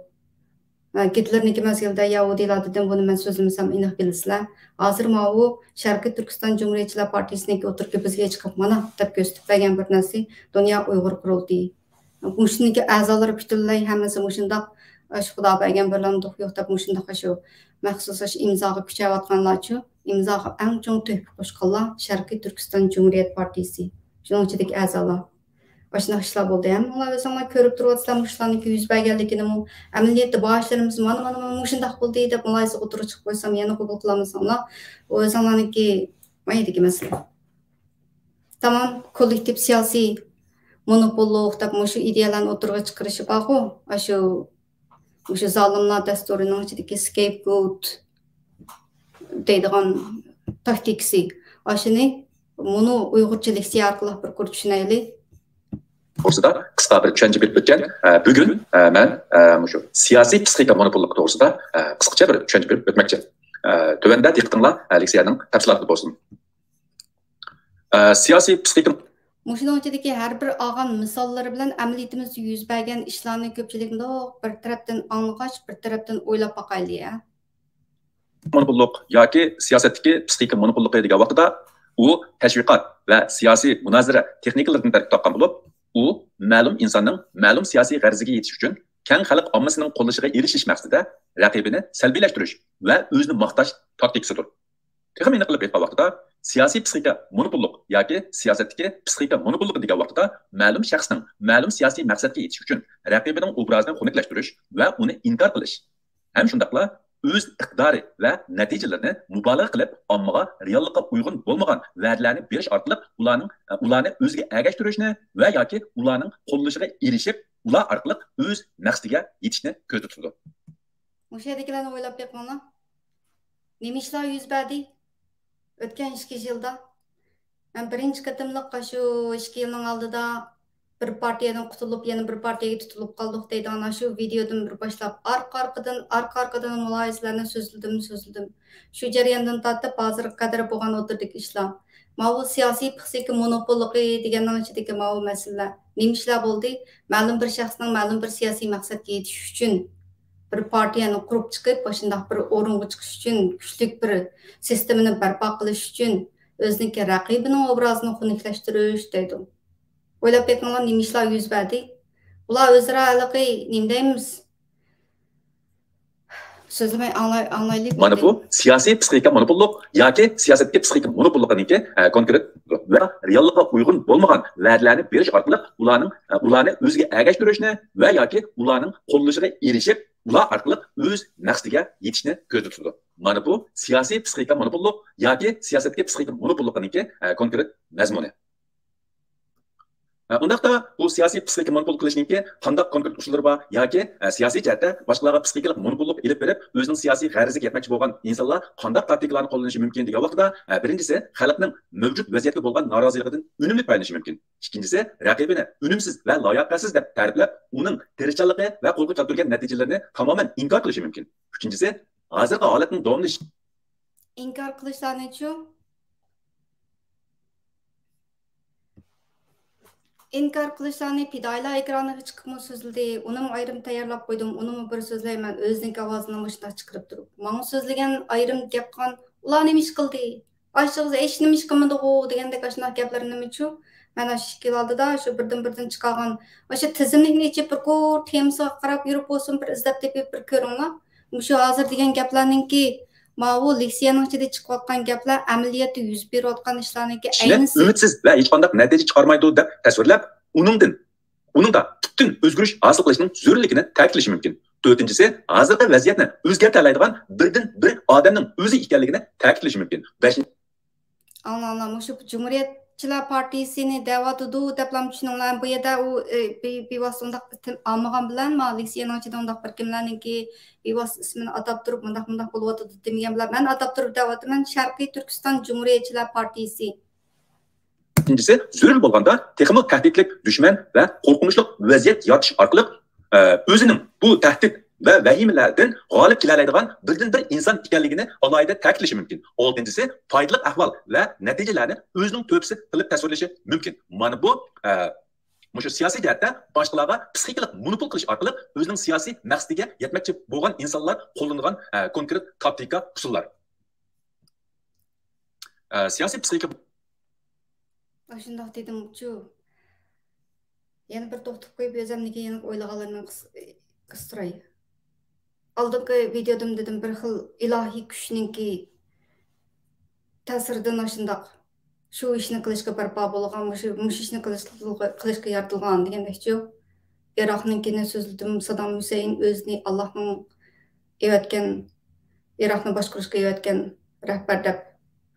ھە، گىتلېرنىڭكى مەزگىلىدە يەھۇدىيلار دېدىم، بۇنى مەن سۆزلىمىسەم ئېنىق بىلىسىلەر. ھازىر ماۋۇ شەرقىي تۈركىستان جۇمھۇرىيەتچىلەر پارتىيىسىنىڭكى ئوتتۇرىغا بىزگە چىقىپ، مانا دەپ كۆرسىتىپ بەرگەن بىر نەرسە، دۇنيا ئۇيغۇر قۇرۇلتىيى. مۇشۇنىڭكى ئەزالىرى پۈتۈنلەي ھەممىسى مۇشۇنداق، ئاشۇ خۇدا بەرگەن بىر لامدۇق يوق دەپ مۇشۇنداق ئاشۇ مەخسۇس ئاشۇ ئىمزاغا كۈچەۋاتقانلارچۇ، ئىمزاغا ئەڭ چوڭ تۆھپە قوشقانلار شەرقىي تۈركىستان جۇمھۇرىيەت پارتىيىسى، شۇنىڭ ئىچىدىكى ئەزالار. ئاشۇنداق ئىشلار بولدى. ھەممىڭلار ئۆزۈڭلار كۆرۈپ تۇرۇۋاتىسىلەر مۇشۇلارنىڭكى يۈز بەرگەنلىكىنىمۇ. ئەمەلىيەتتە باشلىرىمىز مانا، مانا، مانا مۇشۇنداق بولدى دەپ مۇلاھىزە ئوتتۇرىغا چىقىپ قويسام يەنە قوبۇل قىلالمىساڭلار، ئۇ ئۆزۈڭلارنىڭكى مايدىكى مەسىلە. تامام كوللېكتىپ سىياسىي مونوپوللۇق دەپ مۇشۇ ئىدىيەلەرنى ئوتتۇرىغا چىقىرىشى بارغۇ، ئاشۇ، مۇشۇ زالىملار دەستۇرىنىڭ ئىچىدىكى سكېيپگوت دەيدىغان تاكتىكىسى. ئاشۇنى مۇنۇ ئۇيغۇرچە لېكسىيە ئارقىلىق بىر قۇر چۈشىنەيلى. توغرىسىدا قىسقا بىر چۈشەنچە بېرىپ ئۆتكەن. ئە، بۈگۈن، ئە، مەن، ئە، مۇشۇ سىياسىي پسىخىكا مونوپوللۇقى توغرىسىدا، ئە، قىسقىچە بىر چۈشەنچە بېرىپ ئۆتمەكچى. ئە، تۆۋەندە دىققىتىڭلار، ئە، لېكسىيەنىڭ تەپسىلاتىدا بولسۇن. ئە، سىياسىي پسىخىكا. مۇشۇنىڭ ئىچىدىكى ھەر بىر ئالغان مىساللىرى بىلەن ئەمەلىيىتىمىزدە يۈز بەرگەن ئىشلارنى كۆپچىلىك مۇنداق بىر تەرەپتىن ئاڭلىغاچ، بىر تەرەپتىن ئويلاپ باقايلى، ھە؟ مونوپوللۇق ياكى سىياسەتتىكى پسىخىكا مونوپوللۇقى دېگەن ۋاقتىدا، ئۇ تەشۋىقات ۋە سىياسىي مۇنازىرە تېخنىكىلىرىدىن تەركىب تاپقان بولۇپ، ئۇ مەلۇم ئىنساننىڭ مەلۇم سىياسىي غەرىزىگە يېتىش ئۈچۈن كەڭ خەلق ئاممىسىنىڭ قوللىشىغا ئېرىشىش مەقسىتىدە رەقىبىنى سەلبىيلەشتۈرۈش ۋە ئۆزىنى ماختاش تاكتىكىسىدۇر. تېخىمۇ ئېنىق قىلىپ ئېيتقان ۋاقتىدا، سىياسىي پسىخىكا مونوپوللۇق ياكى سىياسەتتىكى پسىخىكا مونوپوللۇقى دېگەن ۋاقتىدا مەلۇم شەخسنىڭ مەلۇم سىياسىي مەقسەتكە يېتىش ئۈچۈن رەقىبىنىڭ ئوبرازىنى خۇنۈكلەشتۈرۈش ۋە ئۇنى ئىنكار قىلىش ھەم شۇنداقلا ئۆز ئىقتىدارى ۋە نەتىجىلىرىنى مۇبالىغە قىلىپ، ئاممىغا رېئاللىققا ئۇيغۇن بولمىغان ۋەدىلەرنى بېرىش ئارقىلىق ئۇلارنىڭ، ئۇلارنى ئۆزىگە ئەگەشتۈرۈشنى ۋە ياكى ئۇلارنىڭ قوللىشىغا ئېرىشىپ، ئۇلار ئارقىلىق ئۆز مەقسىتىگە يېتىشنى كۆزدە تۇتىدۇ. مۇشۇ يەردىكىلەرنى ئويلاپ بېقىڭلار. نېمە ئىشلار يۈز بەردى ئۆتكەن ئىككى يىلدا؟ مەن بىرىنچى قېتىملىق شۇ ئىككى يىلنىڭ ئالدىدا بىر پارتىيەدىن قۇتۇلۇپ، يەنە بىر پارتىيەگە تۇتۇلۇپ قالدۇق دەيدىغان شۇ ۋىدىيودىن بىر باشلاپ ئارقا-ئارقىدىن، ئارقا-ئارقىدىن مۇلاھىزىلەرنى سۆزلىدىم، سۆزلىدىم. شۇ جەرياندىن تارتىپ ھازىرغا قەدەر بولغان ئوتتۇرىدىكى ئىشلار. ماۋۇ سىياسىي پسىخىكا مونوپوللۇقى دېگەننىڭ ئىچىدىكى ماۋۇ مەسىلىلەر. نېمە ئىشلار بولدى؟ مەلۇم بىر شەخسنىڭ مەلۇم بىر سىياسىي مەقسەتكە يېتىش ئۈچۈن بىر پارتىيەنى قۇرۇپ چىقىپ، ئاشۇنداق بىر ئورۇنغا چىقىش ئۈچۈن، كۈچلۈك بىر سىستېمىنى بەرپا قىلىش ئۈچۈن ئۆزىنىڭكى رەقىبىنىڭ ئوبرازىنى خۇنۈكلەشتۈرۈش دەيدۇ. ئويلاپ بېقىڭلار، نېمە ئىشلار يۈز بەردى؟ ئۇلار ئۆزئارا ھېلىقى نېمە دەيمىز؟ سۆزلىمەي ئاڭلاي-، ئاڭلايلى. مانا بۇ سىياسىي پسىخىكا مونوپوللۇق ياكى سىياسەتتىكى پسىخىكا مونوپوللۇقىنىڭكى، ئە، كونكرېت ۋە رېئاللىققا ئۇيغۇن بولمىغان ۋەدىلەرنى بېرىش ئارقىلىق ئۇلارنىڭ، ئە، ئۇلارنى ئۆزىگە ئەگەشتۈرۈشنى ۋە ياكى ئۇلارنىڭ قوللىشىغا ئېرىشىپ، ئۇلار ئارقىلىق ئۆز مەقسىتىگە يېتىشنى كۆزدە تۇتىدۇ. مانا بۇ سىياسىي پسىخىكا مونوپوللۇق ياكى سىياسەتتىكى پسىخىكا مونوپوللۇقىنىڭكى، ئە، كونكرېت مەزمۇنى. ئە، ئۇنداقتا بۇ سىياسىي پسىخىكا مونوپول قىلىشنىڭكى قانداق كونكرېت ئۇسۇللىرى بار ياكى، ئە، سىياسىي جەھەتتە باشقىلارغا پسىخىكىلىق مونوپوللۇق ئېلىپ بېرىپ، ئۆزىنىڭ سىياسىي غەرىزىگە يەتمەكچى بولغان ئىنسانلار قانداق تاكتىكىلارنى قوللىنىشى مۇمكىن دېگەن ۋاقتىدا، ئە، بىرىنچىسى، خەلقنىڭ مەۋجۇت ۋەزىيەتكە بولغان نارازىلىقىدىن ئۈنۈملۈك پايدىلىنىشى مۇمكىن. ئىككىنچىسى، رەقىبىنى ئۈنۈمسىز ۋە لاياقەتسىز دەپ تەرىپلەپ، ئۇنىڭ تىرىشچانلىقى ۋە قولغا كەلتۈرگەن نەتىجىلىرىنى تامامەن ئىنكار قىلىشى مۇمكىن. ئۈچىنچىسى، ھازىرقى ھالەتنىڭ داۋاملىشىشى. ئىنكار قىلىشلارنىچۇ؟ ئىنكار قىلىشلارنى پىدائىيلار ئېكرانىغا چىقىپمۇ سۆزلىدى. ئۇنىمۇ ئايرىم تەييارلاپ قويدۇم. ئۇنىمۇ بىر سۆزلەيمەن. ئۆزىنىڭكى ئاۋازىنى مۇشۇنداق چىقىرىپ تۇرۇپ. ماڭا سۆزلىگەن ئايرىم گەپ قىلغان، ئۇلار نېمە ئىش قىلدى؟ ئاشۇ ھېچ نېمە ئىش قىلمىدىغۇ دېگەندەك ئاشۇنداق گەپلەرنىمۇچۇ؟ مەن ئاشۇ ئىككى يىل ئالدىدا شۇ بىردىن بىردىن چىقارغان ئاشۇ تىزىملىكنى ئېچىپ، بىر قۇر تېمىسىغا قاراپ يۈرۈپ بولسۇن، بىر ئىزدەپ تېپىپ بىر كۆرۈڭلار. مۇشۇ ھازىر دېگەن گەپلەرنىڭكى، ماۋۇ لېكسىيەنىڭ ئىچىدە چىقىۋاتقان گەپلەر ئەمەلىيەتتە يۈز بېرىۋاتقان ئىشلارنىڭكى كىشىنى ئەينىسى. ئۈمىدسىز ۋە ھېچقانداق نەتىجە چىقارمايدۇ دەپ تەسۋىرلەپ، ئۇنىڭدىن، ئۇنىڭدا پۈتۈن ئۆزگىرىش ھاسىل قىلىشنىڭ زۆرۈرلۈكىنى تەكىتلىشى مۇمكىن. تۆتىنچىسى، ھازىرقى ۋەزىيەتنى ئۆزگەرتەلەيدىغان بىردىن بىر ئادەمنىڭ ئۆزى ئىكەنلىكىنى تەكىتلىشى مۇمكىن. بەشىنچى، ئاڭلاڭلار، مۇشۇ جۇمھۇرىيەتچىلەر پارتىيىسىنى دەۋاتىدۇ دەپلا چۈشىنىڭلار. بۇ يەردە ئۇ، ئە، بى-، بىۋاسىتە ئۇنداق تىل ئالمىغان بىلەن، ما، لېكسىيەنىڭ ئىچىدە ئۇنداق بىر كىملەرنىڭكى بىۋاسىتە ئىسمىنى ئاتاپ تۇرۇپ، مۇنداق، مۇنداق بولۇۋاتىدۇ دېمىگەن بىلەن، مەن ئاتاپ تۇرۇپ دەۋاتىمەن، شەرقىي تۈركىستان جۇمھۇرىيەتچىلەر پارتىيىسى. ئىككىنچىسى، زۆرۈر بولغاندا تېخىمۇ تەھدىتلىك دۈشمەن ۋە قورقۇنچلۇق ۋەزىيەت يارىتىش ئارقىلىق، ئە، ئۆزىنىڭ بۇ تەھدىت ۋە ۋەھىمىلەردىن غالىب كېلەلەيدىغان بىردىن بىر ئىنسان ئىكەنلىكىنى ئالاھىدە تەكىتلىشى مۇمكىن. ئالتىنچىسى، پايدىلىق ئەھۋال ۋە نەتىجىلەرنى ئۆزىنىڭ تۆھپىسى قىلىپ تەسۋىرلىشى مۇمكىن. مانا بۇ، ئە، مۇشۇ سىياسىي جەھەتتە باشقىلارغا پسىخىكىلىق مونوپول قىلىش ئارقىلىق ئۆزىنىڭ سىياسىي مەقسىتىگە يەتمەكچى بولغان ئىنسانلار قوللىنىدىغان، ئە، كونكرېت تاكتىكا، ئۇسۇللار. ئە، سىياسىي پسىخىكا. ئاشۇنداق دېدىمچۇ. يەنە بىر توختىتىپ قويۇپ، ئۆزۈمنىڭكى يەنە ئويلىغانلىرىمنى قىس-، قىستۇراي. ئالدىنقى ۋىدىيودىمۇ دېدىم، بىر خىل ئىلاھىي كۈچنىڭكى تەسىرىدىن ئاشۇنداق شۇ ئىشنى قىلىشقا بەرپا بولغان، مۇشۇ، مۇشۇ ئىشنى قىلىش-، قىلىشقا يارىتىلغان دېگەندەكچۇ. ئىراقنىڭكىنى سۆزلىدىم، سادام ھۈسەيىن ئۆزىنى ئاللاھنىڭ ئەۋەتكەن، ئىراقنى باشقۇرۇشقا ئەۋەتكەن رەھبەر دەپ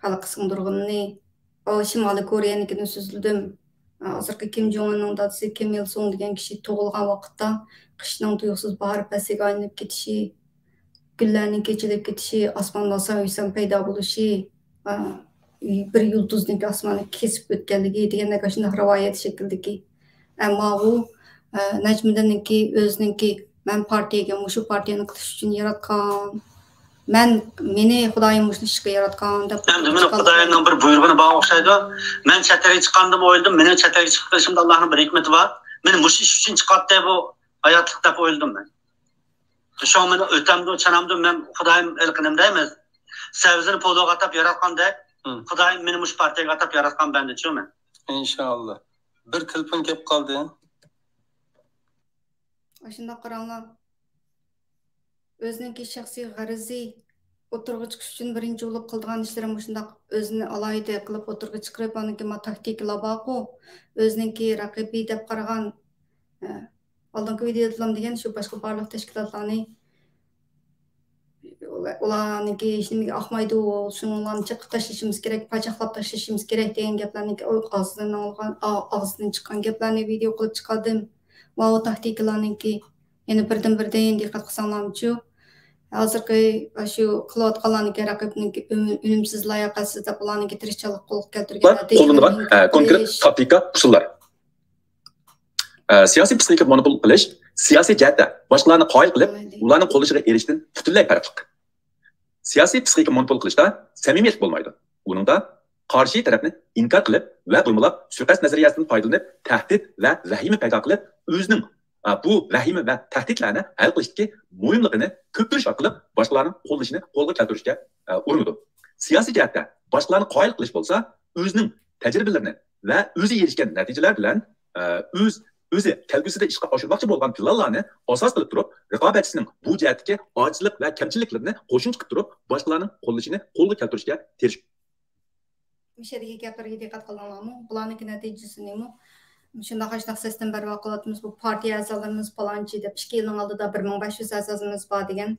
خەلققە سىڭدۈرگىنىنى، ئۇ شىمالىي كورېيەنىڭكىنى سۆزلىدىم. ھازىرقى كىم جوڭ ئۇننىڭ دادىسى كىم ئىل سۇڭ دېگەن كىشى تۇغۇلغان ۋاقىتتا قىشنىڭ تۇيۇقسىز باھار پەسلىگە ئايلىنىپ كېتىشى، گۈللەرنىڭ كېچىلىپ كېتىشى، ئاسماندا سان ھۈسەن پەيدا بولۇشى، ئا، بىر يۇلتۇزنىڭكى ئاسماننى كېسىپ ئۆتكەنلىكى دېگەندەك ئاشۇنداق رىۋايەت شەكلىدىكى. ئەمما ئۇ، ئە، نەجمىدىننىڭكى ئۆزىنىڭكى، مەن پارتىيەگە، مۇشۇ پارتىيەنى قىلىش ئۈچۈن ياراتقان، مەن، مېنى خۇدايىم مۇشۇ ئىشقا ياراتقان دەپ ئەمدى مېنىڭ خۇدايىمنىڭ بىر بۇيرۇقىنى بارغا ئوخشايدۇ. مەن چەت ئەلگە چىققاندىمۇ ئويلىدىم، مېنىڭ چەت ئەلگە چىقىپ قېلىشىمدا ئاللاھنىڭ بىر ھېكمىتى بار. مېنى مۇشۇ ئىش ئۈچۈن چىقارتتى بۇ ھاياتلىق دەپ ئويلىدىم مەن. شۇڭا مېنى ئۆتەمدۇ، چانامدۇ، مەن خۇدايىم ھېلىقى نېمە دەيمىز، سەۋزىنى پولۇغا ئاتاپ ياراتقاندەك، خۇدايىم مېنى مۇشۇ پارتىيەگە ئاتاپ ياراتقان بەندىچۇ مەن. ئىنشاللا. بىر تېلېفون كېلىپ قالدى. ئاشۇنداق قاراڭلار. ئۆزىنىڭكى شەخسىي غەرىزى ئوتتۇرىغا چىقىش ئۈچۈن بىرىنچى بولۇپ قىلىدىغان ئىشلىرى مۇشۇنداق ئۆزىنى ئالاھىدە قىلىپ ئوتتۇرىغا چىقىرىپ، ئانىڭكى ما تاكتىكىلار بارغۇ، ئۆزىنىڭكى رەقىبى دەپ قارىغان، ئە، ئالدىنقى ۋىدېيودىلام دېگەن شۇ باشقا بارلىق تەشكىلاتلارنى، ئۇلارنىڭكى ھېچنېمىگە ئاقمايدۇ، شۇنىڭلارنى چېقىپ تاشلىشىمىز كېرەك، پاچاقلاپ تاشلىشىمىز كېرەك دېگەن گەپلەرنىڭكى ئاغزىدىن ئاڭلىغان، ئا-، ئاغزىدىن چىققان گەپلەرنى ۋىدېو قىلىپ چىقاردىم. ماۋۇ تاكتىكىلارنىڭكى يەنە بىردىن بىردىن دىققەت قىلساڭلارمۇچۇ، ھازىرقى شۇ قىلىۋاتقانلارنىڭكى رەقىبنىڭكى ئۈن-، ئۈنۈمسىز، لاياقەتسىز دەپ ئۇلارنىڭكى تىرىشچانلىق قولغا كەلتۈرگەن نەتىجىلىرىنى قوللىنىدىغان، ئە، كونكرېت تاكتىكا، ئۇسۇللار. ئە، سىياسىي پسىخىكا مونوپول قىلىش سىياسىي جەھەتتە باشقىلارنى قايىل قىلىپ، ئۇلارنىڭ قوللىشىغا ئېرىشىشتىن پۈتۈنلەي پەرقلىق. سىياسىي پسىخىكا مونوپول قىلىشتا سەمىمىيەتلىك بولمايدۇ. ئۇنىڭدا قارشى تەرەپنى ئىنكار قىلىپ ۋە بۇرمىلاپ سۇيىقەست نەزەرىيەسىدىن پايدىلىنىپ تەھدىت ۋە ۋەھىمە پەيدا قىلىپ، ئۆزىنىڭ، ئا، بۇ ۋەھىمە ۋە تەھدىتلەرنى ھەل قىلىشتىكى مۇھىملىقىنى كۆپتۈرۈش ئارقىلىق باشقىلارنىڭ قوللىشىنى قولغا كەلتۈرۈشكە، ئا، ئۇرۇنىدۇ. سىياسىي جەھەتتە باشقىلارنى قايىل قىلىش بولسا ئۆزىنىڭ تەجرىبىلىرىنى ۋە ئۆزى ئېرىشكەن نەتىجىلەر بىلەن، ئە، ئۆز، ئۆزى كەلگۈسىدە ئىشقا ئاشۇرماقچى بولغان پىلانلارنى ئاساس قىلىپ تۇرۇپ، رىقابەتچىسىنىڭ بۇ جەھەتتىكى ئاجىزلىق ۋە كەمچىلىكلىرىنى قوشۇمچە قىلىپ تۇرۇپ، باشقىلارنىڭ قوللىشىنى قولغا كەلتۈرۈشكە تىرىشىش. مۇشۇ يەردىكى گەپلەرگە دىققەت قىلدىڭلارمۇ؟ بۇلارنىڭكى نەتىجىسىنىمۇ شۇنداق ئاشۇنداق سىستېما بەرۋا قىلىۋاتىمىز. بۇ پارتىيە ئەزالىرىمىز پالانچى دەپ، ئىككى يىلنىڭ ئالدىدا بىر مىڭ بەش يۈز ئەزامىز بار دېگەن.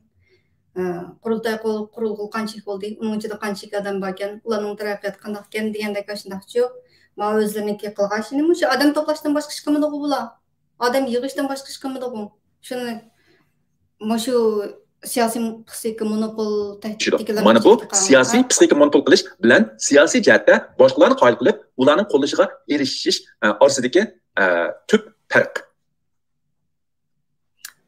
ئە، قۇرۇلتاي قۇرۇلغىلى قانچىلىك بولدى؟ ئۇنىڭ ئىچىدە قانچىلىك ئادەم باركەن؟ ئۇلارنىڭ تەرەققىياتى قانداقكەن؟ دېگەندەك ئاشۇنداقچۇ. ماۋۇ ئۆزلىرىنىڭكى قىلغان ئىشىنى مۇشۇ ئادەم توپلاشتىن باشقا ئىش قىلمىدىغۇ بۇلار. ئادەم يىغىشتىن باشقا ئىش قىلمىدىغۇ. شۇنى مۇشۇ سىياسىي پسىخىكا مونوپول تەھدىتىدىكىلەر مانا بۇ سىياسىي پسىخىكا مونوپول قىلىش بىلەن سىياسىي جەھەتتە باشقىلارنى قايىل قىلىپ، ئۇلارنىڭ قوللىشىغا ئېرىشىش، ئە، ئارىسىدىكى، ئە، تۈپ پەرق.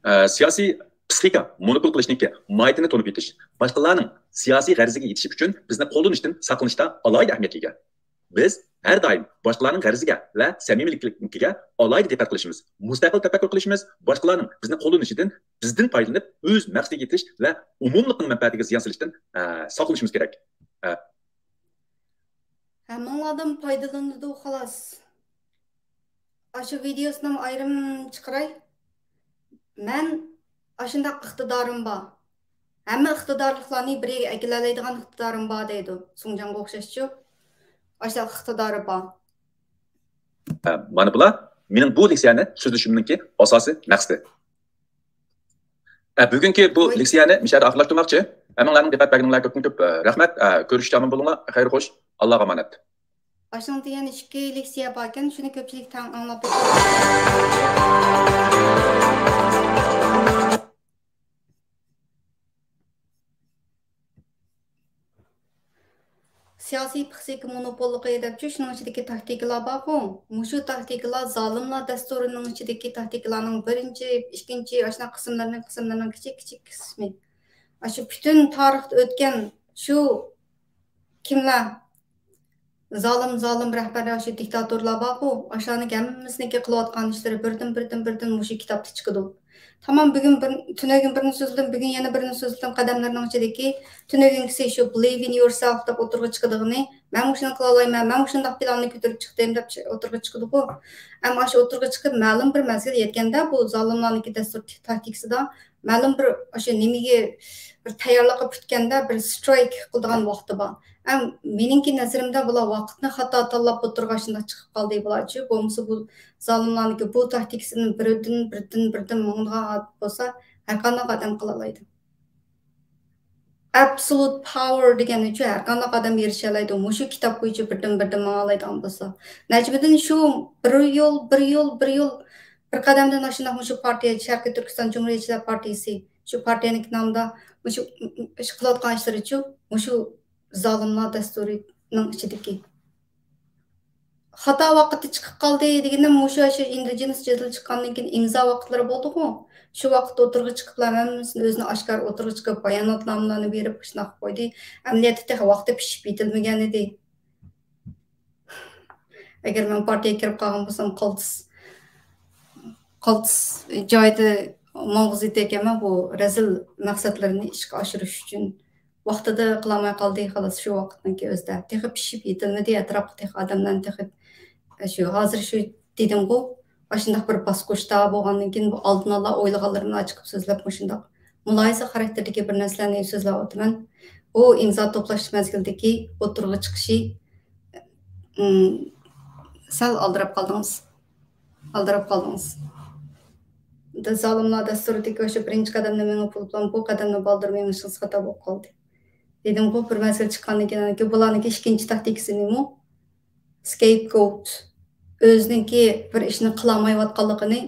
ئە، سىياسىي پسىخىكا مونوپول قىلىشنىڭكى ماھىيىتىنى تونۇپ يېتىش، باشقىلارنىڭ سىياسىي غەرىزىگە يېتىش ئۈچۈن بىزنى قوللىنىشتىن ساقلىنىشتا ئالاھىدە ئەھمىيەتكە ئىگە. بىز ھەر دائىم باشقىلارنىڭ غەرىزىگە ۋە سەمىمىيلىكىگە ئالاھىدە دىققەت قىلىشىمىز، مۇستەقىل تەپەككۇر قىلىشىمىز، باشقىلارنىڭ بىزنى قوللىنىشىدىن بىزدىن پايدىلىنىپ، ئۆز مەقسىتىگە يېتىش ۋە ئومۇملۇقنىڭ مەنپەئەتىگە زىيان سېلىشتىن، ئە، ساقلىنىشىمىز كېرەك. ئە، ھەممىڭلاردىن پايدىلىنىدۇ، خالاس. ئاشۇ ۋىدېيوسىنىمۇ ئايرىم چىقىراي. مەن ئاشۇنداق ئىقتىدارىم بار. ھەممە ئىقتىدارلىقلارنى بىر يەرگە ئەكېلەلەيدىغان ئىقتىدارىم بار دەيدۇ. سۇڭجاڭغا ئوخشاشچۇ. ئاشۇنداق ئىقتىدارى بار. ئە، مانا بۇلار مېنىڭ بۇ لېكسىيەنى سۆزلىشىمنىڭكى ئاساسىي مەقسىتى. ئە، بۈگۈنكى بۇ لېكسىيەنى مۇشۇ يەردە ئاخىرلاشتۇرماقچى. ھەممىڭلارنىڭ دىققەت بەرگىنىڭلارغا كۆپتىن كۆپ، ئە، رەھمەت. ئە، كۆرۈشۈشكە ئامىن بولۇڭلار. خەير خوش. ئاللاغا ئامانەت. ئاشۇنىڭ دېگەن ئىككى لېكسىيە باركەن، شۇنى كۆپچىلىك تەڭ ئاڭلاپ بېقىڭ. سىياسىي پسىخىكا مونوپوللۇقى دەپچۇ، شۇنىڭ ئىچىدىكى تاكتىكىلار بارغۇ. مۇشۇ تاكتىكىلار زالىملار دەستۇرىنىڭ ئىچىدىكى تاكتىكىلارنىڭ بىرىنچى، ئىككىنچى، ئاشۇنداق قىسىملىرىنىڭ، قىسىملىرىنىڭ كىچىك، كىچىك قىسمى. ئاشۇ پۈتۈن تارىختا ئۆتكەن شۇ كىملەر؟ زالىم، زالىم رەھبەرلەر، شۇ دىكتاتورلار بارغۇ، ئاشۇلارنىڭ ھەممىسىنىڭكى قىلىۋاتقان ئىشلىرى بىردىن، بىردىن، بىردىن مۇشۇ كىتابتا چىقىدۇ. تامام بۈگۈن بىر، تۈنۈگۈن بىرنى سۆزلىدىم، بۈگۈن يەنە بىرنى سۆزلىدىم، قەدەملىرىنىڭ ئىچىدىكى تۈنۈگۈنكىسى شۇ believe in yourself دەپ ئوتتۇرىغا چىقىدىغىنى، مەن مۇشۇنى قىلالايمەن، مەن مۇشۇنداق پىلاننى كۆتۈرۈپ چىقتىم دەپ چى-، ئوتتۇرىغا چىقىدىغۇ. ئەمما ئاشۇ ئوتتۇرىغا چىقىپ مەلۇم بىر مەزگىل يەتكەندە، بۇ زالىملارنىڭكى دەستۇر تاكتىكىسىدا مەلۇم بىر ئاشۇ نېمىگە بىر تەييارلىققا پۈتكەندە بىر سترايك قىلىدىغان ۋاقتى بار. ئەم، مېنىڭكى نەزىرىمدە بۇلار ۋاقىتنى خاتا تاللاپ ئوتتۇرىغا شۇنداق چىقىپ قالدى بۇلارچۇ. بولمىسا بۇ زالىملارنىڭكى بۇ تاكتىكىسىدىن بىردىن، بىردىن، بىردىن ماڭىدىغان ئادەم بولسا، ھەرقانداق ئادەم قىلالايدۇ. ئابسولۇت پاۋېر دېگەننىچۇ ھەرقانداق ئادەم ئېرىشەلەيدۇ. مۇشۇ كىتاب بويىچە بىردىن، بىردىن ماڭالايدىغان بولسا. نەجمىدىن شۇ بىر يول، بىر يول، بىر يول، بىر قەدەمدىن ئاشۇنداق مۇشۇ پارتىيە، شەرقىي تۈركىستان جۇمھۇرىيەتچىلەر پارتىيىسى، شۇ پارتىيەنىڭكى نامىدا مۇشۇ، مۇشۇ قىلىۋاتقان ئىشلىرىچۇ، مۇشۇ زالىملار دەستۇرىنىڭ ئىچىدىكى. خاتا ۋاقىتتا چىقىپ قالدى دېگىنىم، مۇشۇ، شۇ ئىندىجېنس جېدەل چىققاندىن كېيىن ئىمزا ۋاقىتلىرى بولدىغۇ. شۇ ۋاقىتتا ئوتتۇرىغا چىقىپلا ھەممىسىنى ئۆزىنى ئاشكارا ئوتتۇرىغا چىقىپ، باياناتنامىلارنى بېرىپ، شۇنداق قويدى. ئەمەلىيەتتە تېخى ۋاقتى پىشىپ يېتىلمىگەنىدى. ئەگەر مەن پارتىيەگە كىرىپ قالغان بولسام، قالتىس، قالتىس جايدا ماڭغۇزۇۋېتەركەنمەن بۇ رەزىل مەقسەتلىرىنى ئىشقا ئاشۇرۇش ئۈچۈن. ۋاقتىدا قىلالماي قالدى، خالاس، شۇ ۋاقىتنىڭكى ئۆزىدە. تېخى پىشىپ يېتىلمىدى، ئەتراپقا تېخى ئادەملەرنى تېخى، شۇ ھازىر شۇ دېدىمغۇ، ئاشۇنداق بىر باسقۇچتا بولغاندىن كېيىن، بۇ ئالدىن ئالا ئويلىغانلىرىمنى ئاچىقىپ سۆزلەپ، مۇشۇنداق مۇلاھىزە خاراكتېرىدىكى بىر نەرسىلەرنى سۆزلەۋاتىمەن. ئۇ ئىمزا توپلاش مەزگىلىدىكى ئوتتۇرىغا چىقىشى، ئىم، سەل ئالدىراپ قالدىڭىز. ئالدىراپ قالدىڭىز. زالىملار دەستۇرىدىكى شۇ بىرىنچى قەدەمنى مېڭىپ بولۇپلا، بۇ قەدەمنى بالدۇر مېڭىشىڭىز خاتا بولۇپ قالدى. دېدىمغۇ، بىر مەزگىل چىققاندىن كېيىن، بۇلارنىڭكى ئىككىنچى تاكتىكىسى نېمە؟ سكېيپگوت. ئۆزىنىڭكى بىر ئىشنى قىلالمايۋاتقانلىقىنى،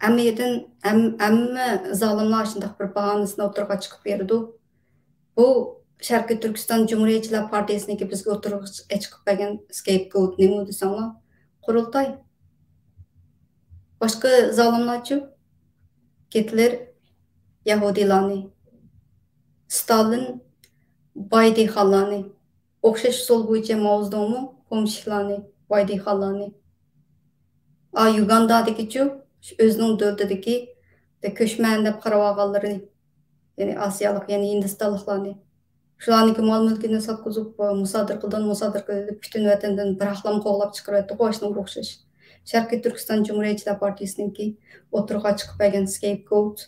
ھەممىدىن، ھەم-، ھەممە زالىملار شۇنداق بىر باھانىسىنى ئوتتۇرىغا چىقىپ بېرىدۇ. بۇ شەرقىي تۈركىستان جۇمھۇرىيەتچىلەر پارتىيىسىنىڭكى بىزگە ئوتتۇرىغا چىقىپ بەرگەن سكېيپگوت نېمە دېسەڭلار؟ قۇرۇلتاي. باشقا زالىملارچۇ؟ گىتلېر يەھۇدىيلارنى، ستالىن باي دېھقانلارنى، ئوخشاش ئۇسۇل بويىچە ماۋزېدۇڭمۇ پومېشچىكلارنى، باي دېھقانلارنى. ئا، يۇگاندادىكىچۇ، ئۆزىنىڭ دۆلىتىدىكى كۆچمەن دەپ قاراۋالغانلىرىنى، يەنى ئاسىيالىق، يەنى ھىندىستانلىقلارنى. شۇلارنىڭكى مال-مۈلكىنى ساتقۇزۇپ، مۇسادىرە قىلدىن، مۇسادىرە قىلىپ، پۈتۈن ۋەتەندىن بىراقلام قوغلاپ چىقىرىۋەتتىغۇ، ئاشۇنىڭغا ئوخشاش. شەرقىي تۈركىستان جۇمھۇرىيەتچىلەر پارتىيىسىنىڭكى ئوتتۇرىغا چىقىپ بەرگەن سكېيپگوت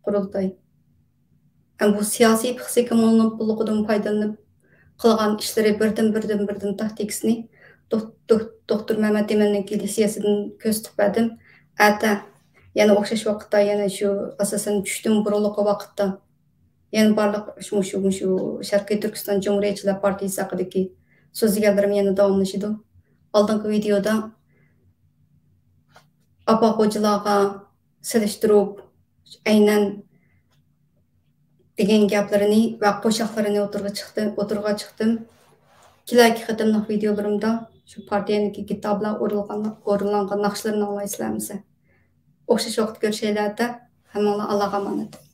قۇرۇلتاي. ھەم بۇ سىياسىي پىسخىكا موللىقىدىن پايدىلىنىپ قىلغان ئىشلىرى بىردىن، بىردىن، بىردىن تاكتىكىسىنى دوك-، دوك-، دوكتور مەمەت ئىمىننىڭكى لېكسىيەسىدىن كۆرسىتىپ بەردىم. ئەتە يەنە ئوخشاش ۋاقىتتا، يەنە شۇ، ئاساسەن، چۈشتىن بۇرۇنقى ۋاقىتتا يەنە بارلىق شۇ، مۇشۇ، مۇشۇ شەرقىي تۈركىستان جۇمھۇرىيەتچىلەر پارتىيىسى ھەققىدىكى سۆزلىگەنلىرىم يەنە داۋاملىشىدۇ. ئالدىنقى ۋىدېيودا ئاپا خوجىلارغا سېلىشتۇرۇپ، ئەينەن دېگەن گەپلىرىنى ۋە قوشاقلىرىنى ئوتتۇرىغا چىقتى-، ئوتتۇرىغا چىقتىم. كېلەركى قېتىملىق ۋىدېيولىرىمدا شۇ پارتىيەنىڭكى كىتابلار ئورۇنلانغان، ئورۇنلانغان ناخشىلىرىنى ئاڭلايسىلەر ئەمىسە. ئوخشاش ۋاقىتتا كۆرۈشەيلى ئەتە. ھەممىڭلار ئاللاغا ئامانەت.